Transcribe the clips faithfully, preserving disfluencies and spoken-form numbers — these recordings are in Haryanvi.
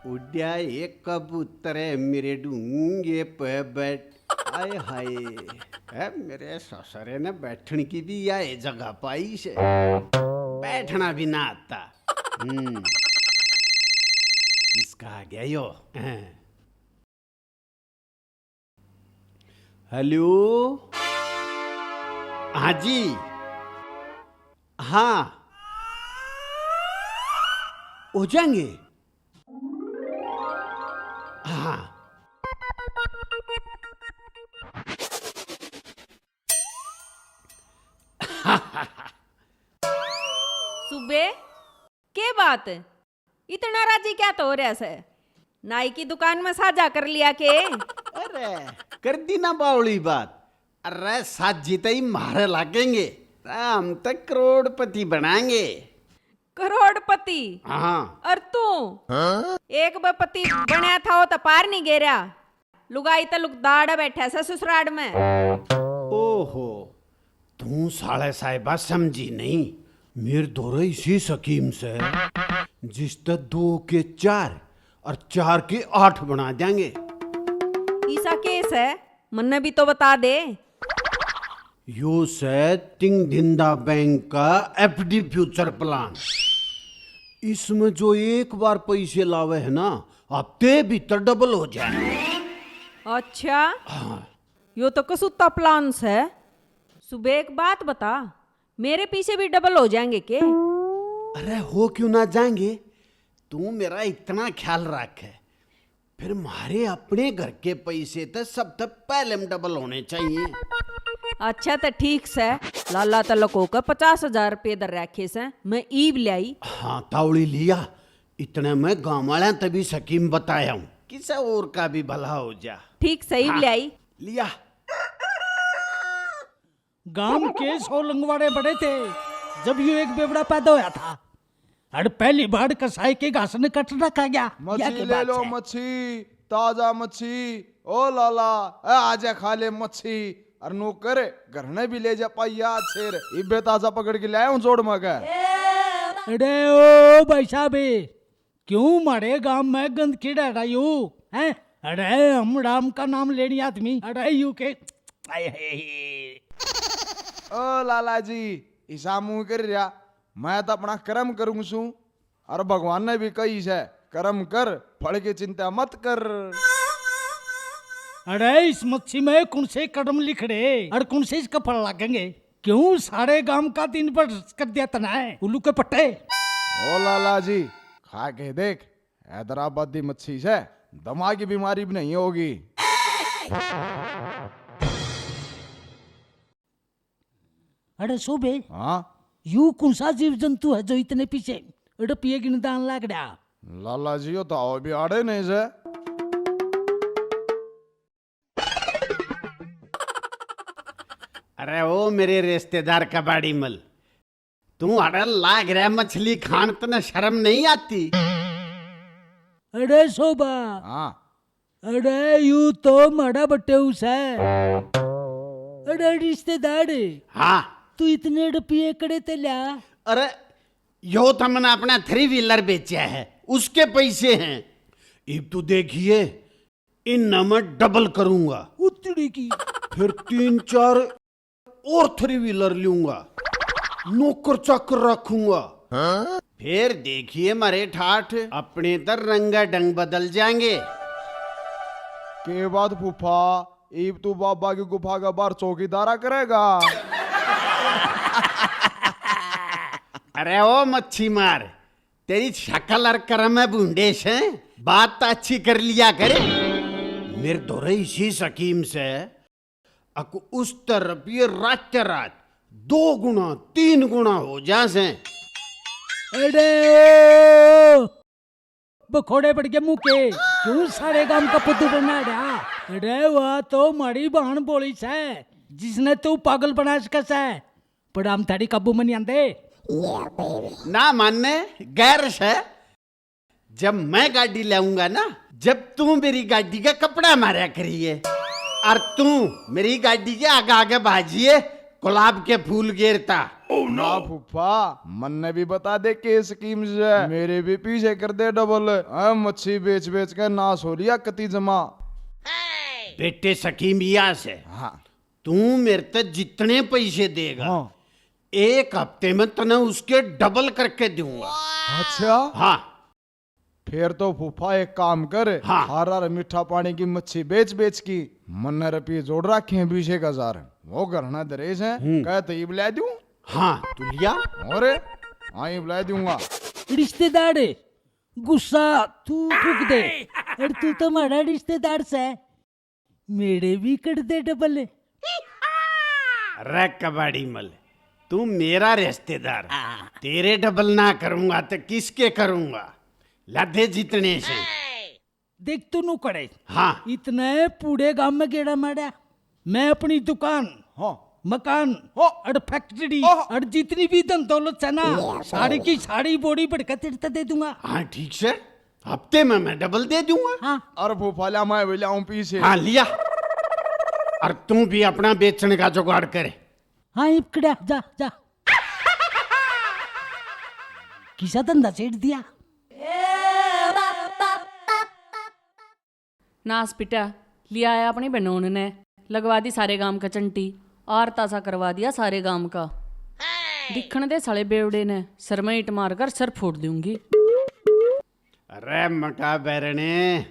उड्या एक कबूतर है मेरे डूंगे पे बैठ। आय हाय, है मेरे ससुरे ने बैठन की भी यह जगह पाई से, बैठना भी ना आता। हम्म, इसका आ गया यो। हैं। हेलो, हाँ जी, हाँ, हो जाएंगे। हाँ। सुबे, के बात? इतना राजी क्या तो हो रहा से? नाई की दुकान में साझा कर लिया के? अरे, कर दी ना बावली बात। अरे, साझी तो ही मारे लागेंगे। अरे, हम तो करोड़पति बनाएंगे। करोड़पति? हाँ। और तू? हाँ? एक बपति बनया था, वो तो पार नहीं गेरा। लुगाई तो लुकदाड़ बैठा से ससुराड़ में। ओहो, तू साले साहिबा समझी नहीं। मेरे धोरे इसी स्कीम से जिस ते दो के चार और चार के आठ बना देंगे। ईसा केस है, मन्ने भी तो बता दे। यो से तिंग धिंदा बैंक का एफडी फ्यूचर प्लान। इसमें जो एक बार पैसे लावे है ना, हफ्ते भीतर डबल हो जाए। अच्छा, हाँ। यो तो कसूता प्लान से। सुबह एक बात बता, मेरे पीछे भी डबल हो जाएंगे के? अरे, हो क्यों ना जाएंगे, तू मेरा इतना ख्याल रख है, फिर म्हारे अपने घर के पैसे तो सब तक पहले में डबल होने चाहिए। अच्छा तो ठीक से, लाला तो लको के पचास हजार रुपये धर रखे से, मैं ईब ल्याई। हाँ, तावली लिया, इतने में गांव वाले तभी स्कीम बताया हूँ, किसे और का भी भला हो जा। ठीक से ईब हाँ, ल्याई। लिया। गांव के सौ लंगवाड़े बड़े थे, जब यो एक बेवड़ा पैदा होया था। अड़ पहली बार कसाई के घास ने कट रखा गया। मच्छी ले लो, मच्छी, ताजा मच्छी। ओ लाला, ए आजा खा ले मच्छी। और नौकर, घर ने भी ले जा पाइया छेर। इब्बे ताजा पकड़ के लाया हूँ जोड़ मगा। अरे ओ भाई साहब, क्यों मारे गांव में गंदगी डाला यू, हैं? अरे हम राम का नाम लेनी आदमी, अरे यू के, आए हे हे। ओ लाला जी, इसा मुंह कर रहा, मैं तो अपना कर्म करूँ सूं, और भगवान ने भी कही से, कर्म कर, फल की चिंता मत कर। अरे इस मच्छी में कौन से कर्म लिखड़े और कौन से इसका फल लागेंगे? क्यों सारे गांव का दिन भर कर दिया तने उल्लू के पट्टे? ओ लाला जी, खा के देख, हैदराबादी मच्छी से दिमाग की बीमारी भी नहीं होगी। अरे शोभे, हाँ? यू कौन सा जीव जंतु है जो इतने पीछे अड़पिए गिनदान लाग रहा? लाला जी, यो तो आओ भी आड़े नहीं से। अरे ओ मेरे रिश्तेदार कबाड़ी मल, तू अड़े लाग रहा मछली खान, तने शर्म नहीं आती? अरे शोभा, हाँ। अरे यू तो माड़ा बटेऊ सै। अरे रिश्तेदार, हाँ। तू इतने रुपये कड़े ते ल्या? अरे यो तो मैंने अपना थ्री व्हीलर बेचा है, उसके पैसे हैं। इब तू देखिए, इन मैं डबल करूंगा। उतड़ी की। फिर तीन चार और थ्री व्हीलर लूंगा, नौकर चाकर रखूंगा। हाँ? फिर देखिए मारे ठाठ, अपने तर रंगा ढंग बदल जाएंगे। के बात फूफा, इब तू बाबा की गुफा का बाहर चौकीदारा करेगा? अरे ओ मच्छी मार, तेरी शकल और कर्म है भूंडे से, बात तो अच्छी कर लिया करे। मेरे धोरे इसी स्कीम से अक उस तर रुपये रात रात दो गुना, तीन गुना हो जा से। अरे ओ, बखोड़े पड़ गए मुंह के, क्यों सारे गांव का फुद्दू बना रहा? अरे वाह, तो माड़ी बहन बोली से, जिसने तू पागल बना सके से, पर हम थारी काबू में नहीं आंदे। ना मानने गैर से, जब मैं गाड़ी लाऊंगा ना, जब तू मेरी गाड़ी का कपड़ा मारा करिए और तू मेरी गाड़ी के आगे आगे भाजिए, गुलाब के फूल गेरता। ना फूफा, मन्ने भी बता दे के स्कीम से मेरे भी पीछे कर दे डबल। हाँ, मच्छी बेच बेच के नाश हो लिया कति जमा। बेटे, स्कीम या से। हाँ। तू मेरे ते जितने पैसे देगा, हाँ। एक हफ्ते में तने उसके डबल करके दूंगा। अच्छा। हाँ। फिर तो फूफा एक काम कर, हाँ। हारा रे मीठा पानी की मच्छी बेच बेच की मन्ने रुपये जोड़ रखे हैं बीस एक हजार। वो घरना दरेज है, हम्म। कह तो इब ला दूं। हाँ, तू लिया। और हाँ, इब ला दूंगा। रिश्तेदार गुस्सा तू थूक दे। अरे तू तो हमारा रिश्तेदार से, मेरे भी कर दे डबल। रे कबाड़ी मल, तू मेरा रिश्तेदार, हाँ। तेरे डबल ना करूंगा तो किसके करूंगा? ला दे जितने से। देख तू नुकड़े, हाँ। इतने पूरे गांव में गेड़ा मारा। मैं अपनी दुकान, हाँ। मकान, हाँ। और फैक्ट्री, हाँ। और जितनी भी धन दौलत है ना, सारी की सारी बोरी भर के तेरे ते दे दूंगा। हाँ, ठीक से, हफ्ते में मैं डबल दे दूंगा। हाँ। और फूफा ला, मैं भी लाऊं पीछे। हाँ, लिया। और तू भी अपना बेचने का जुगाड़ करे। हाँ, इब कड़ा, जा, जा। किसा धंधा छेड़ दिया। नास पिटा, लिया आया अपनी बनोन ने, लगवा दी सारे गांव का चंटी, आरता सा करवा दिया सारे गांव का। दिखण दे साले बेवड़े ने, सर में ईंट मारकर सर फोड़ दूंगी। अरे मका बैरणे,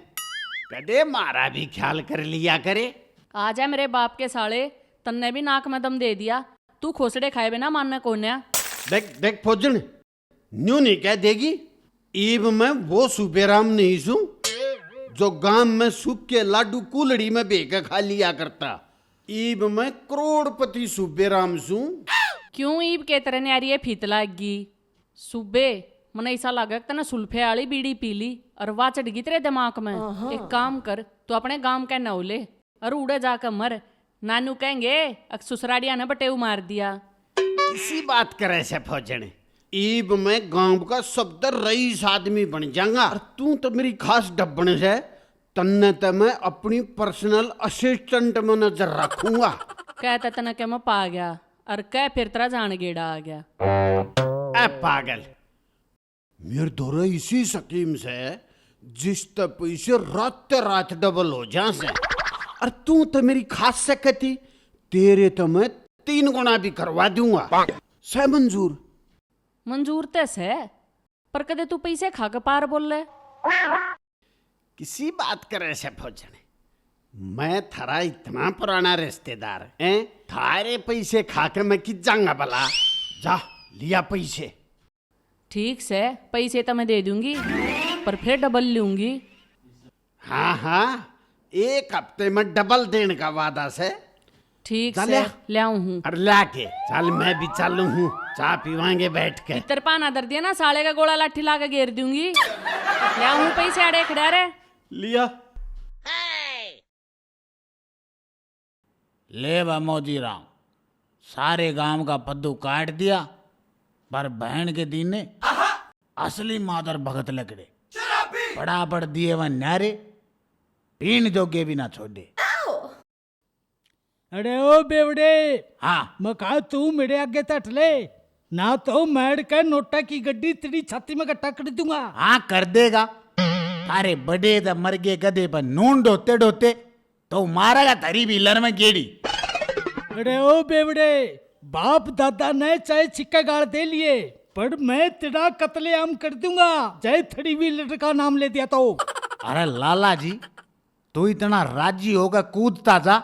कदे मारा भी ख्याल कर लिया करे। आ जा मेरे बाप के साले, तन्ने भी नाक में दम दे दिया, तू खोसड़े खाए बिना मानना कोन्या। देख, देख फौजन, न्यू नहीं कह देगी। ईब मैं वो सूबेराम नहीं सूं जो गांव में सूखे लाडू कूलड़ी में बेके खा लिया करता। ईब मैं करोड़पति सूबेराम सूं। क्यों ईब के तेरे न्यारी ये फीत लाग गई? सूबे, मने ऐसा लागे कि तने सुल्फे वाली बीड़ी पी ली और वा चढ़ गई तेरे दिमाग में। एक काम कर, तू अपने गांव के नौ ले और उड़े जाके मर। नानू कहेंगे, अक ससुराड़िया ने बटेऊ मार दिया। किसी बात करे से फौजन? ईब मैं गांव का सबसे रईस आदमी बन जाऊंगा और तू तो मेरी खास डब्बन से, तन्ने तो मैं अपनी पर्सनल असिस्टेंट में नजर रखूंगा। कहता तने के मैं पा गया और कह फिर तेरा जान गेड़ा आ गया। ए पागल, मेरे धोरे इसी स्कीम से जिस ते पैसे रात ते रात डबल हो जा से। और तू तो मेरी खास से कहती, तेरे तो मैं तीन गुना भी करवा दूंगा। सै मंजूर? मंजूर ते सै, पर कदे तू पैसे खा के पार बोल ले। किसी बात करे से फौजन? मैं थारा इतना पुराना रिश्तेदार, हैं? थारे पैसे खा के मैं कित जाऊंगा भला? जा, लिया पैसे। ठीक से, पैसे तो मैं दे दूंगी, पर फिर डबल लूंगी। हाँ, हाँ, एक हफ्ते में डबल देने का वादा से। ठीक जा से, लिया। ल्याऊं हूँ। अरे ला के, चल मैं भी चालू हूँ, चाय पीवांगे बैठ के। इतर पाना दर दिया ना, साले का गोला लाठी ला के घेर दूंगी। ल्याऊं हूँ पैसे, अड़े खड़ा रे। लिया। ले बा मौजी राम, सारे गांव का पद्दू काट दिया, पर बहन के दीने असली मादर भगत लकड़े। फटाफट दिए व न्यारे, पीण जोगे भी ना छोड़े। अरे ओ बेवड़े, हाँ। मका तू मेरे आगे तट ले, ना तो मैड के नोटा की गड्डी तेरी छाती में गट्टा कर दूंगा। हाँ, कर देगा। थारे बड़े द मरगे गधे पर नून ढोते ढोते तो मारेगा थारी भी लर में गेड़ी। अरे ओ बेवड़े, बाप दादा ने चाहे छिक्का गाल दे लिए, पर मैं तेरा कत्लेआम कर दूंगा, चाहे थड़ी भी लड़का नाम ले दिया तो। अरे लाला जी, तू इतना राजी होकर कूदता जा,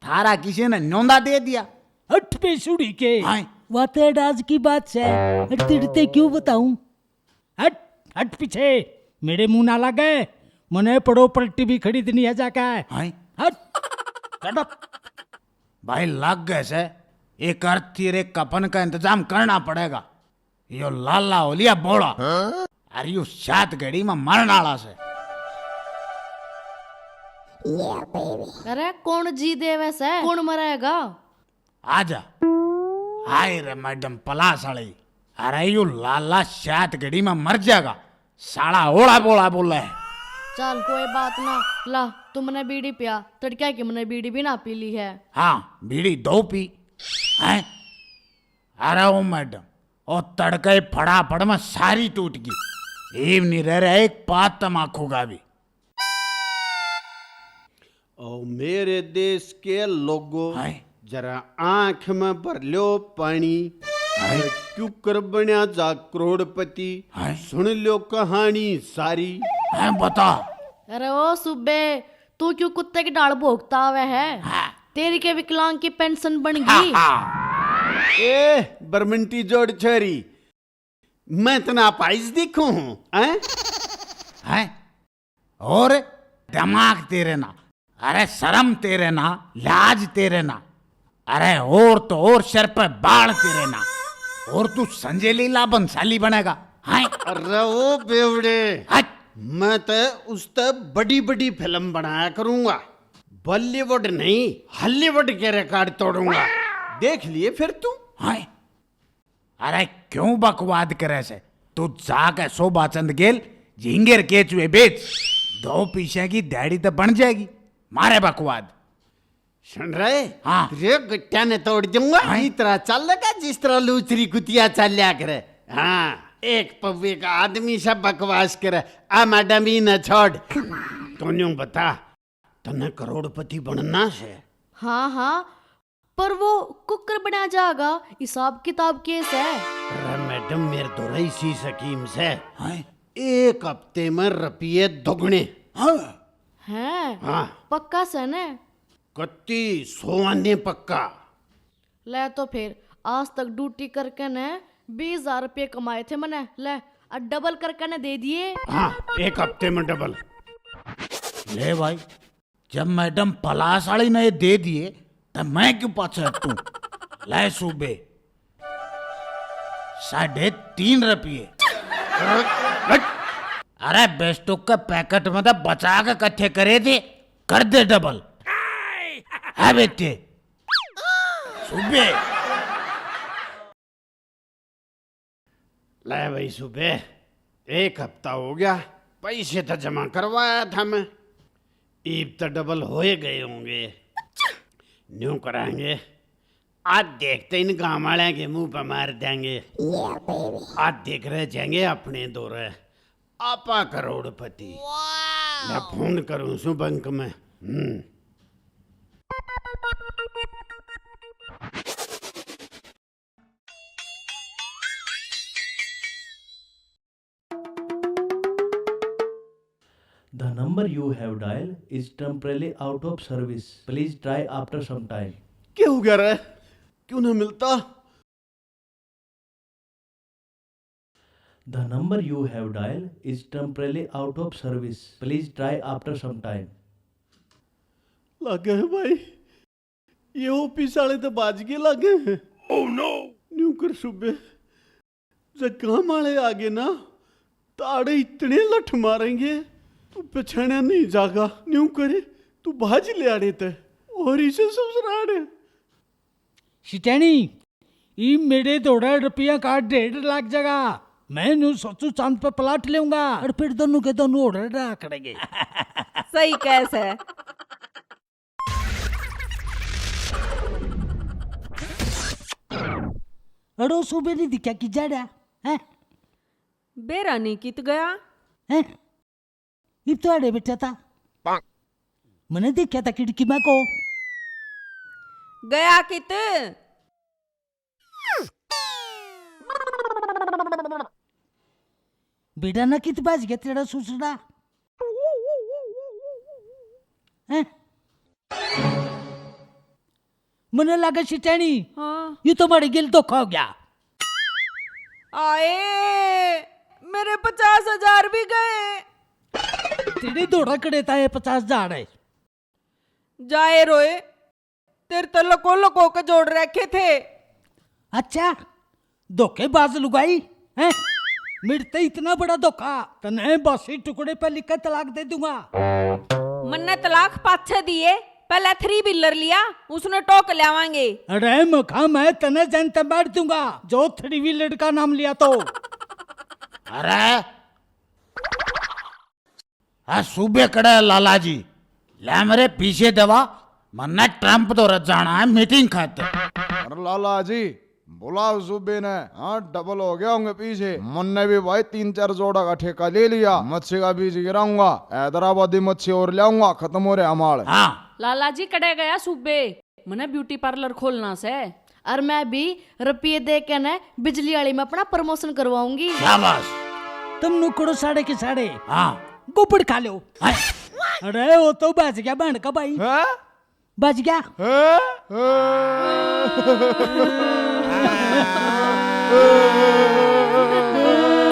थारा किसी ने न्योंदा दे दिया? हट पे सुड़ी के। हाँ। वा ते डाज की बात से, हट तिड़ते क्यों बताऊं? हट, हट पीछे, मेरे मुंह ना लगे, मने पड़ो पलटी भी खरीदनी है जाके। हाँ। हट। Shut up। भाई लग गए से, एक अर्थी रे कफन का इंतजाम करना पड़ेगा। यो लाला हो लिया बोला। हाँ? अरे यो सात घड़ी में मरण आला से। अरे कौन जी देवे से, कौन मरेगा? आजा। हाय रे मैडम पलास वाली। अरे यो लाला सात घड़ी में मर जाएगा। साला ओला बोला बोला है। चल कोई बात ना, ला तुमने बीड़ी पिया, तड़क्या की मैंने बीड़ी भी ना पी ली है। हाँ, बीड़ी दो पी। हैं? अरे ओ मैडम, ओ तड़के ही फड़ाफड़ में सारी टूट गई। ईब नहीं रह रहा एक पात तमाकू का भी। ओ मेरे देश के लोगो, हाय। जरा आंख में भर लो पानी। हाय। क्यूकर बण्या जा करोड़पति, हाय। सुन लो कहानी सारी। हैं, बता। अरे ओ सूबे, तू क्यों कुत्ते की ढाल भोंकता आवे है? हाँ। तेरी के विकलांग की पेंशन बन गई? हाँ, हाँ। ए बरमंटी जोड़ छोरी, मैं तना पाइस दिखूं हूँ, हैं? हैं? और दिमाग तेरे ना, अरे शर्म तेरे ना, लाज तेरे ना, अरे और तो और सिर पे बाल तेरे ना, और तू संजय लीला बंसाली बनेगा, हैं? अरे ओ बेवड़े, हट। मैं तो उस ते बड़ी बड़ी फिल्म बनाया करूंगा, बॉलीवुड नहीं, हॉलीवुड के रिकॉर्ड तोड़ूंगा। देख लिए फिर तू। हैं? अरे क्यों बकवाद करे से? तू जाके शोभा चंद गेल झींगे र केचुए बेच, दो पीसे की दिहाड़ी तो बन जाएगी। मारे बकवाद। सुन रहे? हाँ। तेरे गट्टिया ने तोड़ दूंगा। हाँ। इस तरह चलेगा जिस तरह लूचरी कुतिया चल्या करे। हाँ, एक पौवे का आदमी से बकवास करे। आ मैडम, ही न छोड़। तू न्यू बता, तन्ने करोड़पति बनना से? हाँ हाँ, पर वो कुकर बना जाएगा, हिसाब किताब के से? अरे मैडम, मेरे तो रही सी स्कीम से। हैं? एक हफ्ते में रुपये दोगुने। हाँ। हैं? हाँ। पक्का से ने? कत्ती सौ आने पक्का। ले तो फिर, आज तक ड्यूटी करके ने बीस हजार रुपये कमाए थे मैंने, ले, और डबल करके ने दे दिए। हाँ, एक हफ्ते में डबल। ले भाई, जब मैडम पलास वाली ने ये दे दिए, तो मैं क्यों पाछे हटूं? ले सूबे, साढ़े तीन रुपये। अरे, बिस्टुक के पैकेट में तो बचा के कट्ठे करे थे, कर दे डबल। है बेटे, सूबे। ले भाई सूबे, एक हफ्ता हो गया, पैसे तो जमा करवाया था मैं, ईब तो डबल होए गए होंगे। न्यू कराएंगे, आज देखते इन गांव वाले के मुंह पे मार देंगे। आज देख रह जाएंगे अपने दौरे, आपा करोड़पति। मैं फोन करूं सु बैंक में। हम्म। The number you have dialed is temporarily out of service. Please try after some time. क्या हो गया रे? क्यों ना मिलता? The number you have dialed is temporarily out of service. Please try after some time. लागे है भाई, ये ऑफिस वाले तो बाज के लागे हैं। Oh no! न्यू कर सुबे, जब काम वाले आ गए ना, ताड़े इतने लठ मारेंगे, तू पछाणा नहीं जागा। न्यू करे, तू भाज ले आड़े ते और इसे ससुराड़े। सिटैनी, ई मेरे धोड़े रुपया का डेढ़ लाख जगह, मैं न्यू सोचू चांद पे प्लाट लेऊंगा और फिर दोनों के दोनों ओढ़े रहा करेंगे। सही कह से। अड़ो सुबे नहीं दिखा कि जड़ा है। बेरा नहीं कित गया? हैं? इब तो आड़े बैठा था। मने देखा था खिड़की में को। गया कित? बेटा ना कित बाज गया तेरा सुसरा? हैं? मने लागे सिटैनी। हाँ। ये तो मारे गेल धोखा हो गया। आए, मेरे पचास हजार भी गए। तेरे धोड़ा कड़े था ये पचास हजार है। जाए रोए, तेरे तो लको लको के जोड़ रखे थे। अच्छा, धोखेबाज लुगाई, हैं? मेरे ते इतना बड़ा धोखा, तने बासी टुकड़े पे लिख के तलाक दे दूंगा। मन्ने तलाक पाछे दिए, पहले थ्री व्हीलर लिया, उसने टोक ल्यावांगे। अरे मखा, मैं तने जन ते बैठ दूंगा, जो थ्री व्हीलर का नाम लिया तो। अरे, आ सूबे कड़े लाला जी, ले मेरे पीछे दवा, मन्ने ट्रंप धोरे जाना है मीटिंग खातर। लाला जी, बुलाओ सूबे ने। हाँ, डबल हो गया होंगे पीछे। मन्ने भी भाई तीन चार जोड़ा का ठेका ले लिया। मच्छी का बीज गिराऊंगा, हैदराबादी मच्छी और लाऊंगा, खत्म हो रहा माल। हाँ। लाला जी, कड़े गया सूबे, मने ब्यूटी पार्लर खोलना से। और मैं भी रुपये दे के ने बिजली वाली में अपना प्रमोशन करवाऊंगी। शाबाश। तुम नुकड़ो साढ़े के साढ़े। हाँ। गोबड़ खा लो। हाँ। अरे, वो तो बच गया बहन का भाई। हाँ? बच गया। हाँ?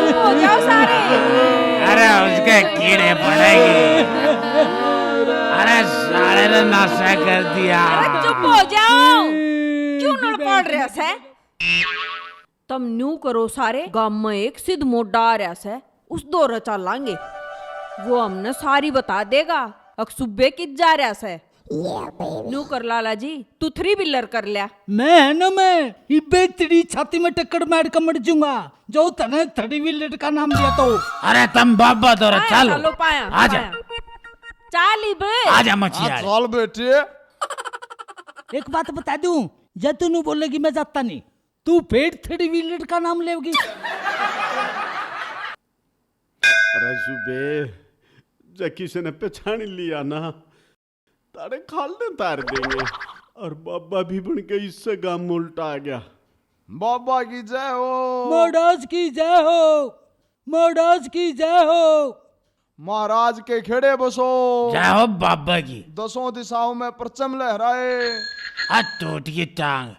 चुप हो जाओ सारे। अरे, उसके कीड़े पड़ेंगे। अरे, साले ने नशा कर दिया। अरे, चुप हो जाओ। क्यों नड़ पड़ रहा है? तम न्यू करो सारे, गाम में एक सिद्ध मोटा आ रहा सै, उस दौरे चालांगे। वो हमने सारी बता देगा, अक सुबे कित जा रहा सै। न्यू कर लाला जी, तू थ्री व्हीलर कर लिया। मैं है ना, मैं इबे तेरी छाती में टक्कर मार के मर जाऊंगा, जो तने थ्री व्हीलर का नाम दिया तो। अरे तम बाबा दौरे पाया, चलो। चलो पाया, आजा। पाया। चाल इब। आजा मछिया। हाँ, चल बेटे। एक बात बता दूं, जब तू न्यू बोलेगी मैं जाता नहीं। तू फिर थ्री व्हीलर का नाम लेगी। अरे सुबे, जै किसी ने पहचान लिया ना, तारे खाल ने तार देंगे। और बाबा भी बन के इससे गाम में उल्टा आ गया। बाबा की जय हो। महाराज की जय हो। महाराज की जय हो। महाराज के खेड़े बसो। जय हो बाबा की। दसों दिशाओं में परचम लहराए। हाथ टूट की टांग।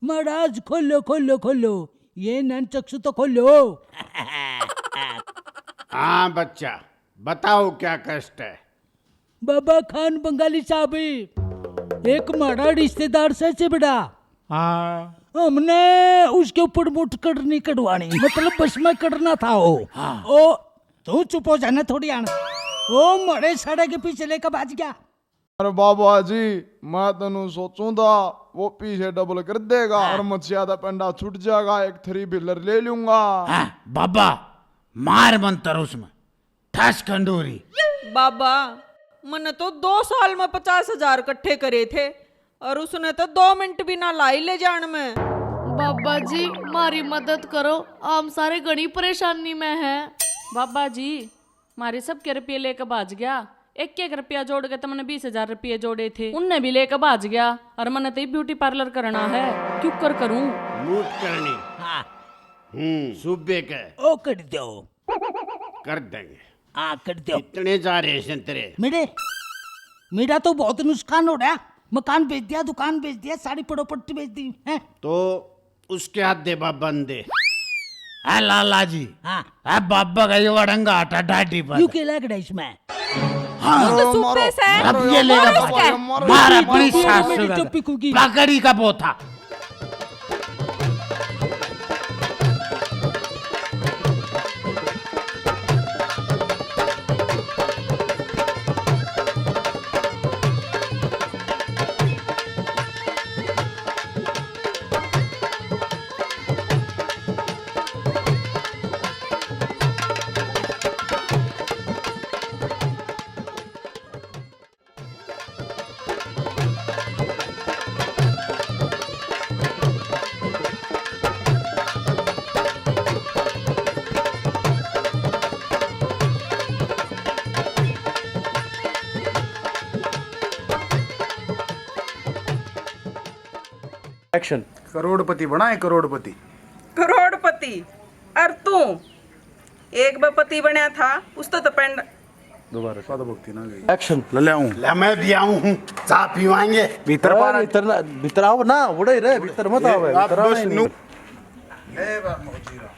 महाराज, खोलो, खोलो, खोलो, ये नैन चक्षु तो खोलो। हाँ बच्चा, बताओ क्या कष्ट है? बाबा खान बंगाली साहब, एक माड़ा रिश्तेदार से चिबड़ा। हाँ। हमने उसके ऊपर मुठ करनी कढ़वानी, मतलब बस में करना था वो। हाँ। ओ, तू चुप हो जाना थोड़ी आन। ओ माड़े साड़े के पीछे लेकर भाज गया। अरे बाबा जी, मैं तनु सोचूं था, वो पीछे डबल कर देगा। हाँ। और मछिया दा पेंडा छूट जाएगा, एक थ्री व्हीलर ले लूंगा। हाँ, बाबा, मार मंत्र उसमें, ठस खंडूरी। बाबा, मने तो दो साल में पचास हजार इकट्ठे करे थे और उसने तो दो मिनट भी ना लाई ले जान में। बाबा जी, मारी मदद करो, हम सारे घणी परेशानी में हैं। बाबा जी, म्हारे सबके रुपये लेके भाज गया। एक एक रुपया जोड़ के तमने बीस हजार रुपये जोड़े थे, उनने भी लेके भाज गया। और मने तो ब्यूटी पार्लर करना है, क्यों कर करूं? लूट करनी। हाँ। हम्म, सूबे के। ओ कर दो। कर देंगे। हाँ, कर दो। इतने जा रहे हैं तेरे। मेरे, मेरा तो बहुत नुकसान हो रहा। मकान बेच दिया, दुकान बेच दिया, सारी प्रॉपर्टी बेच दी, हैं? तो उसके हाथ दे बाबा ने दे। है लाला जी। हाँ। है बाबा का ये वड़ंगा आटा डाटी पर। यू के लग रहा इसमें? हाँ। वो तो सूबे से। अब ये लेगा मारो बाबा, इसका। मार अपनी सासू का। टोपी कुकी। पकड़ी का बोथा। एक्शन। करोड़पति बना है, करोड़पति। करोड़पति? और तू एक बार पति बनया था, उस तो तपेंड। दोबारा से। पद भक्ति ना गई। एक्शन। ले ले आऊं। ले, मैं भी आऊं हूं, चाय पीवाएंगे। भीतर ए, बाहर। भीतर ना, भीतर आओ ना, उड़े रहे, भीतर मत आओ, ए, आप भीतर आओ बस नहीं। नु-, ले बा मौजी रहा।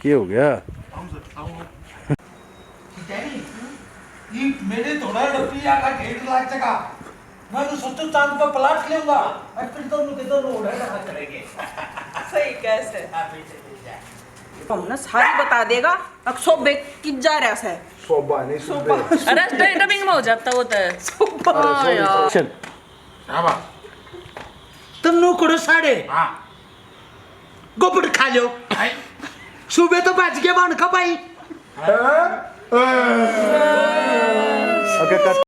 के हो गया? ये मेरे थोड़ा रुपया का ढेर लाग जगह। मैं तो सोचो चांद पर प्लाट लेऊंगा। और फिर दोनों के दोनों उड़ा रहा करेंगे। सही कैसे? हमने सारी बता देगा। अक सोबे कित जा रहा से। सोबा नहीं, सोबा। अरे, डबिंग में हो जाता वो तो। सोबा। हाँ यार। चल। हाँ बा। तुम नुकड़ो साड़े। हाँ। गोबड़ खा लो। हाय। सुबह तो बच गए बन का भाई। हाय। Okay, cut.